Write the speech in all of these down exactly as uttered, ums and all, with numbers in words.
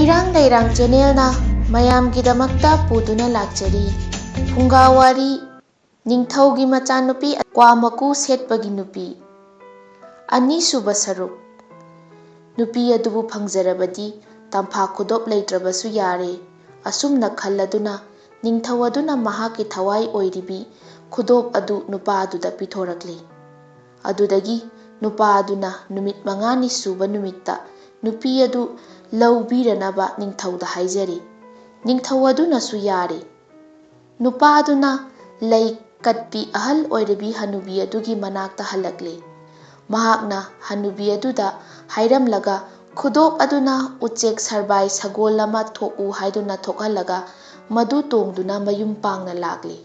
ꯏꯔꯥꯡ ꯂꯩꯔꯥꯡ ꯆꯦꯅꯦꯜꯅ ꯃꯌꯥꯝꯒꯤꯗꯃꯛꯇ ꯄꯨꯗꯨꯅ ꯂꯥꯛꯆꯔꯤ꯫ ꯐꯨꯡꯒꯥ ꯋꯥꯔꯤ, ꯅꯤꯡꯊꯧꯒꯤ ꯃꯆꯥꯅꯨꯄꯤ ꯀ꯭ꯋꯥ ꯃꯀꯨ ꯁꯦꯠꯄꯒꯤ ꯅꯨꯄꯤ꯫ ꯑꯅꯤꯁꯨꯕ ꯁꯔꯨꯛ꯫ ꯅꯨꯄꯤ ꯑꯗꯨꯕꯨ ꯐꯪꯖꯔꯕꯗꯤ ꯇꯝꯐꯥ ꯈꯨꯗꯣꯞ ꯂꯩꯇ꯭ꯔꯕꯁꯨ ꯌꯥꯔꯦ꯫ ꯑꯁꯨꯝꯅ ꯈꯜꯂꯗꯨꯅ ꯅꯤꯡꯊꯧ ꯑꯗꯨꯅ ꯃꯍꯥꯛꯀꯤ ꯊꯋꯥꯏ ꯑꯣꯏꯔꯤꯕꯤ ꯈꯨꯗꯣꯞ ꯑꯗꯨ ꯅꯨꯄꯥ ꯑꯗꯨꯗ ꯄꯤꯊꯣꯔꯛꯂꯤ꯫ ꯑꯗꯨꯗꯒꯤ ꯅꯨꯄꯥ ꯑꯗꯨꯅ ꯅꯨꯃꯤꯠ ꯃꯉꯥꯅꯤ ꯁꯨꯕ ꯅꯨꯃꯤꯠꯇ ꯅꯨꯄꯤ ꯑꯗꯨ ꯂꯧꯕꯤꯔꯅꯕ ꯅꯤꯡꯊꯧꯗ ꯍꯥꯏꯖꯔꯤ꯫ ꯅꯤꯡꯊꯧ ꯑꯗꯨꯅꯁꯨ ꯌꯥꯔꯦ꯫ ꯅꯨꯄꯥ ꯑꯗꯨꯅ ꯂꯩ ꯀꯠꯄꯤ ꯑꯍꯜ ꯑꯣꯏꯔꯕꯤ ꯍꯅꯨꯕꯤ ꯑꯗꯨꯒꯤ ꯃꯅꯥꯛꯇ ꯍꯜꯂꯛꯂꯦ꯫ ꯃꯍꯥꯛꯅ ꯍꯅꯨꯕꯤ ꯑꯗꯨꯗ ꯍꯥꯏꯔꯝꯂꯒ, ꯈꯨꯗꯣꯞ ꯑꯗꯨꯅ ꯎꯆꯦꯛ ꯁꯔꯕꯥꯏ ꯁꯒꯣꯜ ꯑꯃ ꯊꯣꯛꯎ ꯍꯥꯏꯗꯨꯅ ꯊꯣꯛꯍꯜꯂꯒ, ꯃꯗꯨ ꯇꯣꯡꯗꯨꯅ ꯃꯌꯨꯝ ꯄꯥꯡꯅ ꯂꯥꯛꯂꯦ꯫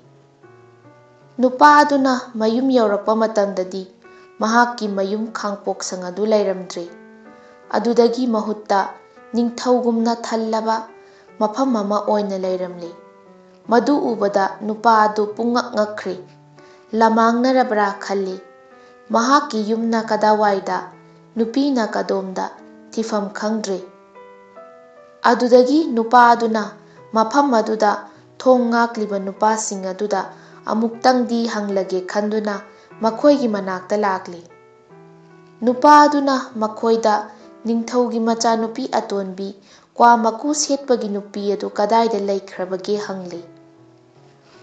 ꯅꯨꯄꯥ ꯑꯗꯨꯅ ꯃꯌꯨꯝ ꯌꯧꯔꯛꯄ ꯃꯇꯝꯗꯗꯤ ꯃꯍꯥꯛꯀꯤ ꯃꯌꯨꯝ ꯈꯥꯡꯄꯣꯛꯁꯪ ꯑꯗꯨ ꯂꯩꯔꯝꯗ꯭ꯔꯦ꯫ ꯑꯗꯨꯗꯒꯤ ꯃꯍꯨꯠꯇ ꯅꯤꯡꯊꯧꯒꯨꯝꯅ ꯊꯜꯂꯕ ꯃꯐꯝ ꯑꯃ ꯑꯣꯏꯅ ꯂꯩꯔꯝꯂꯦ꯫ ꯃꯗꯨ ꯎꯕꯗ ꯅꯨꯄꯥ ꯑꯗꯨ ꯄꯨꯡꯉꯛ ꯉꯛꯈ꯭ꯔꯦ꯫ ꯂꯃꯥꯡꯅꯔꯕ꯭ꯔꯥ ꯈꯜꯂꯤ꯫ ꯃꯍꯥꯛꯀꯤ ꯌꯨꯝꯅ ꯀꯗꯥꯋꯥꯏꯗ, ꯅꯨꯄꯤꯅ ꯀꯗꯣꯝꯗ, ꯊꯤꯐꯝ ꯈꯪꯗ꯭ꯔꯦ꯫ ꯑꯗꯨꯗꯒꯤ ꯅꯨꯄꯥ ꯑꯗꯨꯅ ꯃꯐꯝ ꯑꯗꯨꯗ ꯊꯣꯡ ꯉꯥꯛꯂꯤꯕ ꯅꯨꯄꯥꯁꯤꯡ ꯑꯗꯨꯗ ꯑꯃꯨꯛꯇꯪꯗꯤ ꯍꯪꯂꯒꯦ ꯈꯟꯗꯨꯅ ꯃꯈꯣꯏꯒꯤ ꯃꯅꯥꯛꯇ ꯂꯥꯛꯂꯤ꯫ ꯅꯨꯄꯥ ꯑꯗꯨꯅ ꯃꯈꯣꯏꯗ ꯅꯤꯡꯊꯧꯒꯤ ꯃꯆꯥꯅꯨꯄꯤ ꯑꯇꯣꯟꯕꯤ ꯀ꯭ꯋꯥ ꯃꯀꯨ ꯁꯦꯠꯄꯒꯤ ꯅꯨꯄꯤ ꯑꯗꯨ ꯀꯗꯥꯏꯗ ꯂꯩꯈ꯭ꯔꯕꯒꯦ ꯍꯪꯂꯤ꯫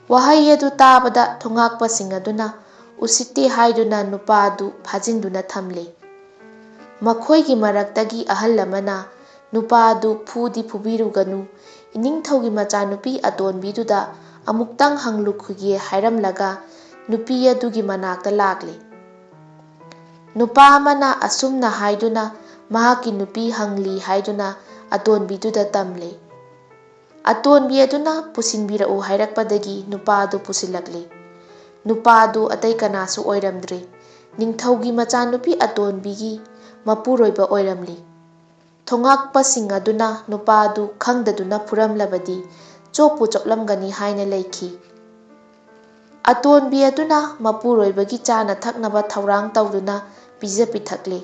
ꯋꯥꯍꯩ ꯑꯗꯨ ꯇꯥꯕꯗ ꯊꯣꯉꯥꯛꯄꯁꯤꯡ ꯑꯗꯨꯅ ꯎꯁꯤꯠꯇꯦ ꯍꯥꯏꯗꯨꯅ ꯅꯨꯄꯥ ꯑꯗꯨ ꯐꯥꯖꯤꯟꯗꯨꯅ ꯊꯝꯂꯤ꯫ ꯃꯈꯣꯏꯒꯤ ꯃꯔꯛꯇꯒꯤ ꯑꯍꯜ ꯑꯃꯅ ꯅꯨꯄꯥ ꯑꯗꯨ ꯐꯨꯗꯤ ꯐꯨꯕꯤꯔꯨꯒꯅꯨ, ꯏꯅꯤꯡꯊꯧꯒꯤ ꯃꯆꯥꯅꯨꯄꯤ ꯑꯇꯣꯟꯕꯤꯗꯨꯗ ꯑꯃꯨꯛꯇꯪ ꯍꯪꯂꯨꯈꯤꯒꯦ ꯍꯥꯏꯔꯝꯂꯒ ꯅꯨꯄꯤ ꯑꯗꯨꯒꯤ ꯃꯅꯥꯛꯇ ꯂꯥꯛꯂꯤ꯫ ꯅꯨꯄꯥ ꯑꯃꯅ ꯑꯁꯨꯝꯅ ꯍꯥꯏꯗꯨꯅ ꯃꯍꯥꯛꯀꯤ ꯅꯨꯄꯤ ꯍꯪꯂꯤ ꯍꯥꯏꯗꯨꯅ ꯑꯇꯣꯟꯕꯤꯗꯨꯗ ꯇꯝꯂꯤ꯫ ꯑꯇꯣꯟꯕꯤ ꯑꯗꯨꯅ ꯄꯨꯁꯤꯟꯕꯤꯔꯛꯎ ꯍꯥꯏꯔꯛꯄꯗꯒꯤ ꯅꯨꯄꯥ ꯑꯗꯨ ꯄꯨꯁꯤꯜꯂꯛꯂꯤ꯫ ꯅꯨꯄꯥ ꯑꯗꯨ ꯑꯇꯩ ꯀꯅꯥꯁꯨ ꯑꯣꯏꯔꯝꯗ꯭ꯔꯤ꯫ ꯅꯤꯡꯊꯧꯒꯤ ꯃꯆꯥꯅꯨꯄꯤ ꯑꯇꯣꯟꯕꯤꯒꯤ ꯃꯄꯨꯔꯣꯏꯕ ꯑꯣꯏꯔꯝꯂꯤ꯫ ꯊꯣꯉꯥꯛꯄꯁꯤꯡ ꯑꯗꯨꯅ ꯅꯨꯄꯥ ꯑꯗꯨ ꯈꯪꯗꯗꯨꯅ ꯐꯨꯔꯝꯂꯕꯗꯤ ꯆꯣꯞꯄꯨ ꯆꯣꯞꯂꯝꯒꯅꯤ ꯍꯥꯏꯅ ꯂꯩꯈꯤ꯫ ꯑꯇꯣꯟꯕꯤ ꯑꯗꯨꯅ ꯃꯄꯨꯔꯣꯏꯕꯒꯤ ꯆꯥꯅ ꯊꯛꯅꯕ ꯊꯧꯔꯥꯡ ꯇꯧꯗꯨꯅ ꯄꯤꯖ ꯄꯤꯊꯛꯂꯤ꯫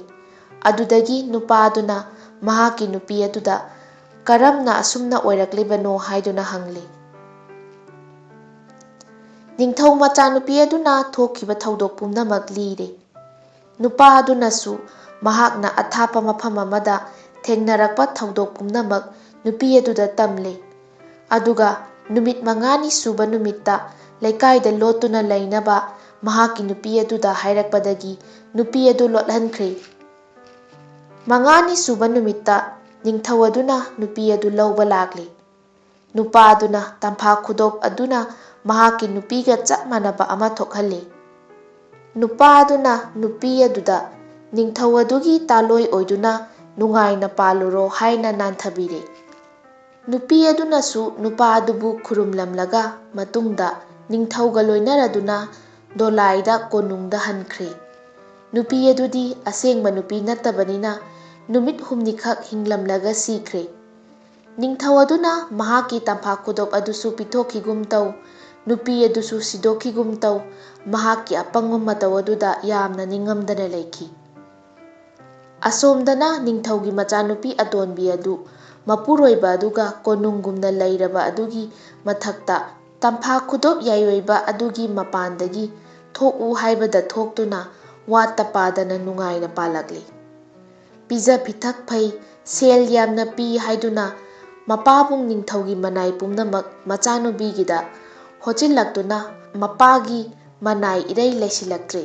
ꯑꯗꯨꯗꯒꯤ ꯅꯨꯄꯥ ꯑꯗꯨꯅ ꯃꯍꯥꯛꯀꯤ ꯅꯨꯄꯤ ꯑꯗꯨꯗ ꯀꯔꯝꯅ ꯑꯁꯨꯝꯅ ꯑꯣꯏꯔꯛꯂꯤꯕꯅꯣ ꯍꯥꯏꯗꯨꯅ ꯍꯪꯂꯤ꯫ ꯅꯤꯡꯊꯧ ꯃꯆꯥꯅꯨꯄꯤ ꯑꯗꯨꯅ ꯊꯣꯛꯈꯤꯕ ꯊꯧꯗꯣꯛ ꯄꯨꯝꯅꯃꯛ ꯂꯤꯔꯦ꯫ ꯅꯨꯄꯥ ꯑꯗꯨꯅꯁꯨ ꯃꯍꯥꯛꯅ ꯑꯊꯥꯞꯄ ꯃꯐꯝ ꯑꯃꯗ ꯊꯦꯡꯅꯔꯛꯄ ꯊꯧꯗꯣꯛ ꯄꯨꯝꯅꯃꯛ ꯅꯨꯄꯤ ꯑꯗꯨꯗ ꯇꯝꯂꯦ꯫ ꯑꯗꯨꯒ ꯅꯨꯃꯤꯠ ꯃꯉꯥꯅꯤ ꯁꯨꯕ ꯅꯨꯃꯤꯠꯇ ꯂꯩꯀꯥꯏꯗ ꯂꯣꯠꯇꯨꯅ ꯂꯩꯅꯕ ꯃꯍꯥꯛꯀꯤ ꯅꯨꯄꯤ ꯑꯗꯨꯗ ꯍꯥꯏꯔꯛꯄꯗꯒꯤ ꯅꯨꯄꯤ ꯑꯗꯨ ꯂꯣꯠꯍꯟꯈ꯭ꯔꯦ꯫ ꯃꯉꯥꯅꯤ ꯁꯨꯕ ꯅꯨꯃꯤꯠꯇ ꯅꯤꯡꯊꯧ ꯑꯗꯨꯅ ꯅꯨꯄꯤ ꯑꯗꯨ ꯂꯧꯕ ꯂꯥꯛꯂꯦ꯫ ꯅꯨꯄꯥ ꯑꯗꯨꯅ ꯇꯝꯐꯥ ꯈꯨꯗꯣꯞ ꯑꯗꯨꯅ ꯃꯍꯥꯛꯀꯤ ꯅꯨꯄꯤꯒ ꯆꯞ ꯃꯥꯟꯅꯕ ꯑꯃ ꯊꯣꯛꯍꯜꯂꯤ꯫ ꯅꯨꯄꯥ ꯑꯗꯨꯅ ꯅꯨꯄꯤ ꯑꯗꯨꯗ ꯅꯤꯡꯊꯧ ꯑꯗꯨꯒꯤ ꯇꯥꯂꯣꯏ ꯑꯣꯏꯗꯨꯅ ꯅꯨꯡꯉꯥꯏꯅ ꯄꯥꯜꯂꯨꯔꯣ ꯍꯥꯏꯅ ꯅꯥꯟꯊꯕꯤꯔꯦ꯫ ꯅꯨꯄꯤ ꯑꯗꯨꯅꯁꯨ ꯅꯨꯄꯥ ꯑꯗꯨꯕꯨ ꯈꯨꯔꯨꯝꯂꯝꯂꯒ ꯃꯇꯨꯡꯗ ꯅꯤꯡꯊꯧꯒ ꯂꯣꯏꯅꯔꯗꯨꯅ ꯗꯣꯂꯥꯏꯗ ꯀꯣꯅꯨꯡꯗ ꯍꯟꯈ꯭ꯔꯦ꯫ ꯅꯨꯄꯤ ꯑꯗꯨꯗꯤ ꯑꯁꯦꯡꯕ ꯅꯨꯄꯤ ꯅꯠꯇꯕꯅꯤꯅ ꯅꯨꯃꯤꯠ ꯍꯨꯝꯅꯤꯈꯛ ꯍꯤꯡꯂꯝꯂꯒ ꯁꯤꯈ꯭ꯔꯦ꯫ ꯅꯤꯡꯊꯧ ꯑꯗꯨꯅ ꯃꯍꯥꯛꯀꯤ ꯇꯝꯐꯥ ꯈꯨꯗꯣꯞ ꯑꯗꯨꯁꯨ ꯄꯤꯊꯣꯛꯈꯤꯒꯨꯝ ꯇꯧ, ꯅꯨꯄꯤ ꯑꯗꯨꯁꯨ ꯁꯤꯗꯣꯛꯈꯤꯒꯨꯝ ꯇꯧ, ꯃꯍꯥꯛꯀꯤ ꯑꯄꯪꯕ ꯃꯇꯧ ꯑꯗꯨꯗ ꯌꯥꯝꯅ ꯅꯤꯡꯉꯝꯗꯅ ꯂꯩꯈꯤ꯫ ꯑꯁꯣꯝꯗꯅ ꯅꯤꯡꯊꯧꯒꯤ ꯃꯆꯥꯅꯨꯄꯤ ꯑꯇꯣꯟꯕꯤ ꯑꯗꯨ ꯃꯄꯨꯔꯣꯏꯕ ꯑꯗꯨꯒ ꯀꯣꯅꯨꯡꯒꯨꯝꯅ ꯂꯩꯔꯕ ꯑꯗꯨꯒꯤ ꯃꯊꯛꯇ ꯇꯝꯐꯥ ꯈꯨꯗꯣꯞ ꯌꯥꯏꯑꯣꯏꯕ ꯑꯗꯨꯒꯤ ꯃꯄꯥꯟꯗꯒꯤ ꯊꯣꯛꯎ ꯍꯥꯏꯕꯗ ꯊꯣꯛꯇꯨꯅ ꯋꯥꯠꯇ ꯄꯥꯗꯅ ꯅꯨꯡꯉꯥꯏꯅ ꯄꯥꯜꯂꯛꯂꯤ꯫ ꯄꯤꯖ ꯄꯤꯊꯛ ꯐꯩ, ꯁꯦꯜ ꯌꯥꯝꯅ ꯄꯤ ꯍꯥꯏꯗꯨꯅ ꯃꯄꯥꯕꯨꯡ ꯅꯤꯡꯊꯧꯒꯤ ꯃꯅꯥꯏ ꯄꯨꯝꯅꯃꯛ ꯃꯆꯥꯅꯨꯄꯤꯒꯤꯗ ꯍꯣꯠꯆꯤꯜꯂꯛꯇꯨꯅ ꯃꯄꯥꯒꯤ ꯃꯅꯥꯏ ꯏꯔꯩ ꯂꯩꯁꯤꯜꯂꯛꯇ꯭ꯔꯦ꯫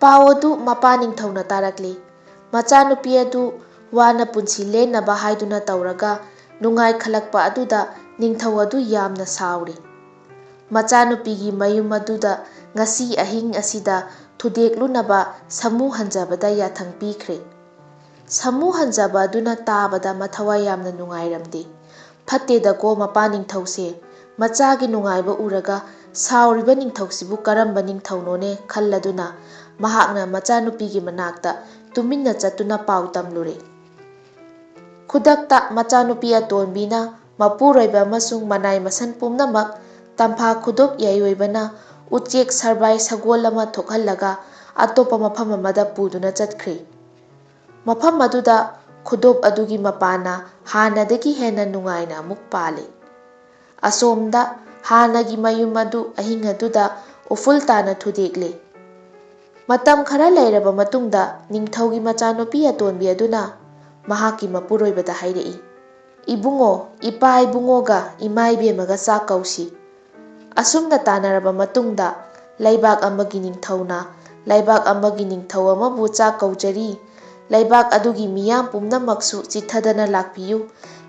ꯄꯥꯎ ꯑꯗꯨ ꯃꯄꯥ ꯅꯤꯡꯊꯧꯅ ꯇꯥꯔꯛꯂꯤ꯫ ꯃꯆꯥꯅꯨꯄꯤ ꯑꯗꯨ ꯋꯥꯅ ꯄꯨꯟꯁꯤ ꯂꯦꯟꯅꯕ ꯍꯥꯏꯗꯨꯅ ꯇꯧꯔꯒ ꯅꯨꯡꯉꯥꯏ ꯈꯜꯂꯛꯄ ꯑꯗꯨꯗ ꯅꯤꯡꯊꯧ ꯑꯗꯨ ꯌꯥꯝꯅ ꯁꯥꯎꯔꯤ꯫ ꯃꯆꯥꯅꯨꯄꯤꯒꯤ ꯃꯌꯨꯝ ꯑꯗꯨꯗ ꯉꯁꯤ ꯑꯍꯤꯡ ꯑꯁꯤꯗ ꯊꯨꯗꯦꯛꯂꯨꯅꯕ ꯁꯥꯃꯨ ꯍꯟꯖꯕꯗ ꯌꯥꯊꯪ ꯄꯤꯈ꯭ꯔꯦ꯫ ꯁꯥꯃꯨ ꯍꯟꯖꯕ ꯑꯗꯨꯅ ꯇꯥꯕꯗ ꯃꯊꯋꯥꯏ ꯌꯥꯝꯅ ꯅꯨꯡꯉꯥꯏꯔꯝꯗꯦ꯫ "ꯐꯠꯇꯦꯗꯀꯣ ꯃꯄꯥ ꯅꯤꯡꯊꯧꯁꯦ, ꯃꯆꯥꯒꯤ ꯅꯨꯡꯉꯥꯏꯕ ꯎꯔꯒ ꯁꯥꯎꯔꯤꯕ ꯅꯤꯡꯊꯧꯁꯤꯕꯨ ꯀꯔꯝꯕ ꯅꯤꯡꯊꯧꯅꯣꯅꯦ?" ꯈꯜꯂꯗꯨꯅ ꯃꯍꯥꯛꯅ ꯃꯆꯥꯅꯨꯄꯤꯒꯤ ꯃꯅꯥꯛꯇ ꯇꯨꯃꯤꯟꯅ ꯆꯠꯇꯨꯅ ꯄꯥꯎ ꯇꯝꯂꯨꯔꯦ꯫ ꯈꯨꯗꯛꯇ ꯃꯆꯥꯅꯨꯄꯤ ꯑꯇꯣꯟꯕꯤꯅ ꯃꯄꯨꯔꯣꯏꯕ ꯑꯃꯁꯨꯡ ꯃꯅꯥꯏ ꯃꯁꯟ ꯄꯨꯝꯅꯃꯛ ꯇꯝꯐꯥ ꯈꯨꯗꯣꯞ ꯌꯥꯏꯑꯣꯏꯕꯅ ꯎꯆꯦꯛ ꯁꯔꯕꯥꯏ ꯁꯒꯣꯜ ꯑꯃ ꯊꯣꯛꯍꯜꯂꯒ ꯑꯇꯣꯞꯄ ꯃꯐꯝ ꯑꯃꯗ ꯄꯨꯗꯨꯅ ꯆꯠꯈ꯭ꯔꯦ꯫ ꯃꯐꯝ ꯑꯗꯨꯗ ꯈꯨꯗꯣꯞ ꯑꯗꯨꯒꯤ ꯃꯄꯥꯅ ꯍꯥꯟꯅꯗꯒꯤ ꯍꯦꯟꯅ ꯅꯨꯡꯉꯥꯏꯅ ꯑꯃꯨꯛ ꯄꯥꯜꯂꯤ꯫ ꯑꯁꯣꯝꯗ ꯍꯥꯟꯅꯒꯤ ꯃꯌꯨꯝ ꯑꯗꯨ ꯑꯍꯤꯡ ꯑꯗꯨꯗ ꯎꯐꯨꯜ ꯇꯥꯅ ꯊꯨꯗꯦꯛꯂꯤ꯫ ꯃꯇꯝ ꯈꯔ ꯂꯩꯔꯕ ꯃꯇꯨꯡꯗ ꯅꯤꯡꯊꯧꯒꯤ ꯃꯆꯥꯅꯨꯄꯤ ꯑꯇꯣꯟꯕꯤ ꯑꯗꯨꯅ ꯃꯍꯥꯛꯀꯤ ꯃꯄꯨꯔꯣꯏꯕꯗ ꯍꯥꯏꯔꯛꯏ, "ꯏꯕꯨꯡꯉꯣ, ꯏꯄꯥ ꯏꯕꯨꯡꯉꯣꯒ ꯏꯃꯥ ꯏꯕꯦꯝꯃꯒ ꯆꯥꯛ ꯀꯧꯁꯤ꯫" ꯑꯁꯨꯝꯅ ꯇꯥꯟꯅꯔꯕ ꯃꯇꯨꯡꯗ ꯂꯩꯕꯥꯛ ꯑꯃꯒꯤ ꯅꯤꯡꯊꯧꯅ ꯂꯩꯕꯥꯛ ꯑꯃꯒꯤ ꯅꯤꯡꯊꯧ ꯑꯃꯕꯨ ꯆꯥꯛ ꯀꯧꯖꯔꯤ꯫ ꯂꯩꯕꯥꯛ ꯑꯗꯨꯒꯤ ꯃꯤꯌꯥꯝ ꯄꯨꯝꯅꯃꯛꯁꯨ ꯆꯤꯠꯊꯗꯅ ꯂꯥꯛꯄꯤꯌꯨ꯫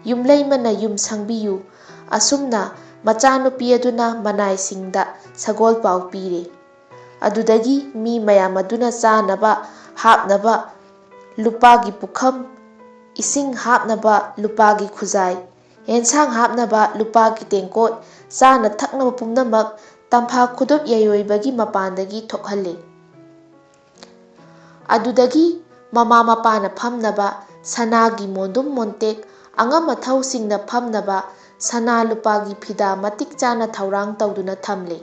ꯌꯨꯝꯂꯩꯃꯅ ꯌꯨꯝ ꯁꯪꯕꯤꯌꯨ꯫ ꯑꯁꯨꯝꯅ ꯃꯆꯥꯅꯨꯄꯤ ꯑꯗꯨꯅ ꯃꯅꯥꯏꯁꯤꯡꯗ ꯁꯒꯣꯜ ꯄꯥꯎ ꯄꯤꯔꯦ꯫ ꯑꯗꯨꯗꯒꯤ ꯃꯤ ꯃꯌꯥꯝ ꯑꯗꯨꯅ ꯆꯥꯅꯕ ꯍꯥꯞꯅꯕ ꯂꯨꯄꯥꯒꯤ ꯄꯨꯈꯝ, ꯏꯁꯤꯡ ꯍꯥꯞꯅꯕ ꯂꯨꯄꯥꯒꯤ ꯈꯨꯖꯥꯏ, ꯑꯦꯟꯁꯥꯡ ꯍꯥꯞꯅꯕ ꯂꯨꯄꯥꯒꯤ ꯇꯦꯡꯀꯣꯠ, ꯆꯥꯅ ꯊꯛꯅꯕ ꯄꯨꯝꯅꯃꯛ ꯇꯝꯐꯥ ꯈꯨꯗꯣꯞ ꯌꯩꯔꯣꯏꯕꯒꯤ ꯃꯄꯥꯟꯗꯒꯤ ꯊꯣꯛꯍꯜꯂꯤ꯫ ꯑꯗꯨꯗꯒꯤ ꯃꯃꯥ ꯃꯄꯥꯅ ꯐꯝꯅꯕ ꯁꯅꯥꯒꯤ ꯃꯣꯟꯗꯨꯝ ꯃꯣꯟꯇꯦꯛ, ꯑꯉꯝ ꯑꯊꯧꯁꯤꯡꯅ ꯐꯝꯅꯕ ꯁꯅꯥ ꯂꯨꯄꯥꯒꯤ ꯐꯤꯗꯥ ꯃꯇꯤꯛ ꯆꯥꯅ ꯊꯧꯔꯥꯡ ꯇꯧꯗꯨꯅ ꯊꯝꯂꯦ꯫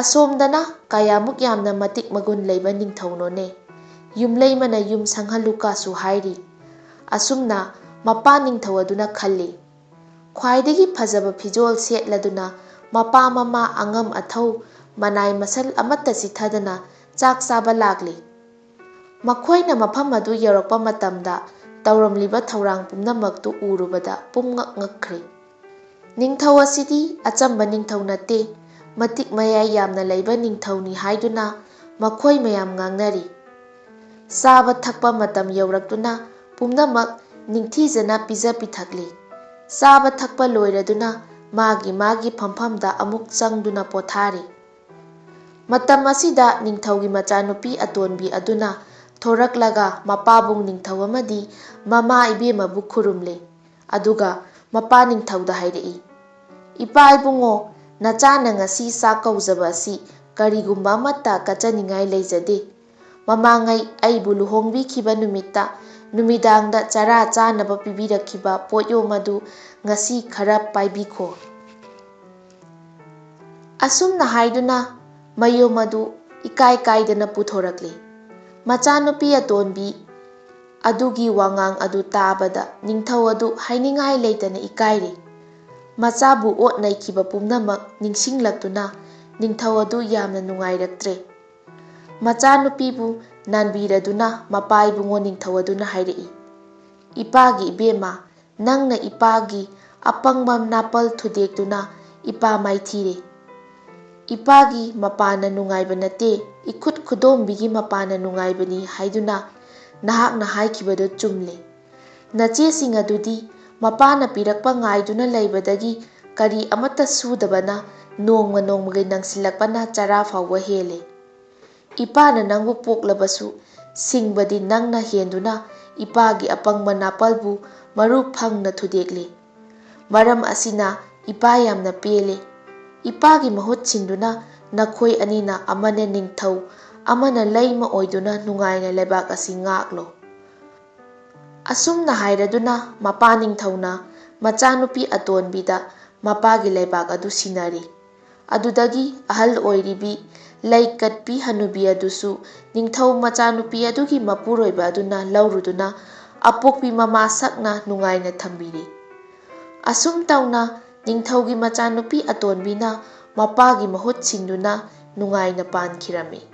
ꯑꯁꯣꯝꯗꯅ ꯀꯌꯥꯃꯨꯛ ꯌꯥꯝꯅ ꯃꯇꯤꯛ ꯃꯒꯨꯟ ꯂꯩꯕ ꯅꯤꯡꯊꯧꯅꯣꯅꯦ! ꯌꯨꯝꯂꯩꯃꯅ ꯌꯨꯝ ꯁꯪꯍꯜꯂꯨ ꯀꯥꯁꯨ ꯍꯥꯏꯔꯤ꯫ ꯑꯁꯨꯝꯅ ꯃꯄꯥ ꯅꯤꯡꯊꯧ ꯑꯗꯨꯅ ꯈꯜꯂꯤ꯫ ꯈ꯭ꯋꯥꯏꯗꯒꯤ ꯐꯖꯕ ꯐꯤꯖꯣꯜ ꯁꯦꯠꯂꯗꯨꯅ ꯃꯄꯥ ꯃꯃꯥ ꯑꯉꯝ ꯑꯊꯧ ꯃꯅꯥꯏ ꯃꯁꯜ ꯑꯃꯠꯇ ꯆꯤꯠꯊꯗꯅ ꯆꯥꯛ ꯆꯥꯕ ꯂꯥꯛꯂꯤ꯫ ꯃꯈꯣꯏꯅ ꯃꯐꯝ ꯑꯗꯨ ꯌꯧꯔꯛꯄ ꯃꯇꯝꯗ ꯇꯧꯔꯝꯂꯤꯕ ꯊꯧꯔꯥꯡ ꯄꯨꯝꯅꯃꯛꯇꯨ ꯎꯔꯨꯕꯗ ꯄꯨꯝꯉꯛ ꯉꯛꯈ꯭ꯔꯦ꯫ ꯅꯤꯡꯊꯧ ꯑꯁꯤꯗꯤ ꯑꯆꯝꯕ ꯅꯤꯡꯊꯧ ꯅꯠꯇꯦ, ꯃꯇꯤꯛ ꯃꯌꯥꯏ ꯌꯥꯝꯅ ꯂꯩꯕ ꯅꯤꯡꯊꯧꯅꯤ ꯍꯥꯏꯗꯨꯅ ꯃꯈꯣꯏ ꯃꯌꯥꯝ ꯉꯥꯡꯅꯔꯤ꯫ ꯆꯥꯕ ꯊꯛꯄ ꯃꯇꯝ ꯌꯧꯔꯛꯇꯨꯅ ꯄꯨꯝꯅꯃꯛ ꯅꯤꯡꯊꯤꯖꯅ ꯄꯤꯖ ꯄꯤꯊꯛꯂꯤ꯫ ꯆꯥꯕ ꯊꯛꯄ ꯂꯣꯏꯔꯗꯨꯅ ꯃꯥꯒꯤ ꯃꯥꯒꯤ ꯐꯝꯐꯝꯗ ꯑꯃꯨꯛ ꯆꯪꯗꯨꯅ ꯄꯣꯊꯥꯔꯤ꯫ ꯃꯇꯝ ꯑꯁꯤꯗ ꯅꯤꯡꯊꯧꯒꯤ ꯃꯆꯥꯅꯨꯄꯤ ꯑꯇꯣꯟꯕꯤ ꯑꯗꯨꯅ ꯊꯣꯔꯛꯂꯒ ꯃꯄꯥꯕꯨꯡ ꯅꯤꯡꯊꯧ ꯑꯃꯗꯤ ꯃꯃꯥ ꯏꯕꯦꯝꯃꯕꯨ ꯈꯨꯔꯨꯝꯂꯦ꯫ ꯑꯗꯨꯒ ꯃꯄꯥ ꯅꯤꯡꯊꯧꯗ ꯍꯥꯏꯔꯛꯏ, "ꯏꯄꯥ ꯏꯕꯨꯡꯉꯣ, ꯅꯆꯥꯅ ꯉꯁꯤ ꯆꯥꯛ ꯀꯧꯖꯕ ꯑꯁꯤ ꯀꯔꯤꯒꯨꯝꯕ ꯑꯃꯠꯇ ꯀꯠꯆꯅꯤꯡꯉꯥꯏ ꯂꯩꯖꯗꯦ꯫ ꯃꯃꯥꯡꯉꯩ ꯑꯩꯕꯨ ꯂꯨꯍꯣꯡꯕꯤꯈꯤꯕ ꯅꯨꯃꯤꯠꯇ ꯅꯨꯃꯤꯗꯥꯡꯗ ꯆꯔꯥ ꯆꯥꯅꯕ ꯄꯤꯕꯤꯔꯛꯈꯤꯕ ꯄꯣꯠꯌꯣꯝ ꯑꯗꯨ ꯉꯁꯤ ꯈꯔ ꯄꯥꯏꯕꯤꯈꯣ꯫" ꯑꯁꯨꯝꯅ ꯍꯥꯏꯗꯨꯅ ꯃꯌꯨꯝ ꯑꯗꯨ ꯏꯀꯥꯏ ꯀꯥꯏꯗꯅ ꯄꯨꯊꯣꯔꯛꯂꯤ꯫ ꯃꯆꯥꯅꯨꯄꯤ ꯑꯇꯣꯟꯕꯤ ꯑꯗꯨꯒꯤ ꯋꯥꯉꯥꯡ ꯑꯗꯨ ꯇꯥꯕꯗ ꯅꯤꯡꯊꯧ ꯑꯗꯨ ꯍꯥꯏꯅꯤꯡꯉꯥꯏ ꯂꯩꯇꯅ ꯏꯀꯥꯏꯔꯦ꯫ ꯃꯆꯥꯕꯨ ꯑꯣꯠ ꯅꯩꯈꯤꯕ ꯄꯨꯝꯅꯃꯛ ꯅꯤꯡꯁꯤꯡꯂꯛꯇꯨꯅ ꯅꯤꯡꯊꯧ ꯑꯗꯨ ꯌꯥꯝꯅ ꯅꯨꯡꯉꯥꯏꯔꯛꯇ꯭ꯔꯦ꯫ ꯃꯆꯥꯅꯨꯄꯤꯕꯨ ꯅꯥꯟꯕꯤꯔꯗꯨꯅ ꯃꯄꯥ ꯏꯕꯨꯡꯉꯣ ꯅꯤꯡꯊꯧ ꯑꯗꯨꯅ ꯍꯥꯏꯔꯛꯏ, "ꯏꯄꯥꯒꯤ ꯏꯕꯦꯝꯃ, ꯅꯪꯅ ꯏꯄꯥꯒꯤ ꯑꯄꯪꯕ ꯅꯥꯄꯜ ꯊꯨꯗꯦꯛꯇꯨꯅ ꯏꯄꯥ ꯃꯥꯏꯊꯤꯔꯦ꯫ ꯏꯄꯥꯒꯤ ꯃꯄꯥꯅ ꯅꯨꯡꯉꯥꯏꯕ ꯅꯠꯇꯦ, ꯏꯈꯨꯠ ꯈꯨꯗꯣꯝꯕꯤꯒꯤ ꯃꯄꯥꯅ ꯅꯨꯡꯉꯥꯏꯕꯅꯤ ꯍꯥꯏꯗꯨꯅ ꯅꯍꯥꯛꯅ ꯍꯥꯏꯈꯤꯕꯗꯨ ꯆꯨꯝꯂꯦ꯫ ꯅꯆꯦꯁꯤꯡ ꯑꯗꯨꯗꯤ ꯃꯄꯥꯅ ꯄꯤꯔꯛꯄ ꯉꯥꯏꯗꯨꯅ ꯂꯩꯕꯗꯒꯤ ꯀꯔꯤ ꯑꯃꯠꯇ ꯁꯨꯗꯕꯅ ꯅꯣꯡꯃ ꯅꯣꯡꯃꯒꯤ ꯅꯪꯁꯤꯜꯂꯛꯄꯅ ꯆꯔꯥ ꯐꯥꯎꯕ ꯍꯦꯜꯂꯦ꯫ ꯏꯄꯥꯅ ꯅꯪꯕꯨ ꯄꯣꯛꯂꯕꯁꯨ ꯁꯤꯡꯕꯗꯤ ꯅꯪꯅ ꯍꯦꯟꯗꯨꯅ ꯏꯄꯥꯒꯤ ꯑꯄꯪꯕ ꯅꯥꯄꯜꯕꯨ ꯃꯔꯨ ꯐꯪꯅ ꯊꯨꯗꯦꯛꯂꯤ꯫ ꯃꯔꯝ ꯑꯁꯤꯅ ꯏꯄꯥ ꯌꯥꯝꯅ ꯄꯦꯜꯂꯤ꯫ ꯏꯄꯥꯒꯤ ꯃꯍꯨꯠ ꯁꯤꯟꯗꯨꯅ ꯅꯈꯣꯏ ꯑꯅꯤꯅ ꯑꯃꯅ ꯅꯤꯡꯊꯧ, ꯑꯃꯅ ꯂꯩꯃ ꯑꯣꯏꯗꯨꯅ ꯅꯨꯡꯉꯥꯏꯅ ꯂꯩꯕꯥꯛ ꯑꯁꯤ ꯉꯥꯛꯂꯣ꯫" ꯑꯁꯨꯝꯅ ꯍꯥꯏꯔꯗꯨꯅ ꯃꯄꯥ ꯅꯤꯡꯊꯧꯅ ꯃꯆꯥꯅꯨꯄꯤ ꯑꯇꯣꯟꯕꯤꯗ ꯃꯄꯥꯒꯤ ꯂꯩꯕꯥꯛ ꯑꯗꯨ ꯁꯤꯟꯅꯔꯤ꯫ ꯑꯗꯨꯗꯒꯤ ꯑꯍꯜ ꯑꯣꯏꯔꯤꯕꯤ ꯂꯩ ꯀꯠꯄꯤ ꯍꯅꯨꯕꯤ ꯑꯗꯨꯁꯨ ꯅꯤꯡꯊꯧ ꯃꯆꯥꯅꯨꯄꯤ ꯑꯗꯨꯒꯤ ꯃꯄꯨꯔꯣꯏꯕ ꯑꯗꯨꯅ ꯂꯧꯔꯨꯗꯨꯅ ꯑꯄꯣꯛꯄꯤ ꯃꯃꯥ ꯁꯛꯅ ꯅꯨꯡꯉꯥꯏꯅ ꯊꯝꯕꯤꯔꯤ꯫ ꯑꯁꯨꯝ ꯇꯧꯅ ꯅꯤꯡꯊꯧꯒꯤ ꯃꯆꯥꯅꯨꯄꯤ ꯑꯇꯣꯟꯕꯤꯅ ꯃꯄꯥꯒꯤ ꯃꯍꯨꯠ ꯁꯤꯟꯗꯨꯅ ꯅꯨꯡꯉꯥꯏꯅ ꯄꯥꯟꯈꯤꯔꯝꯃꯤ꯫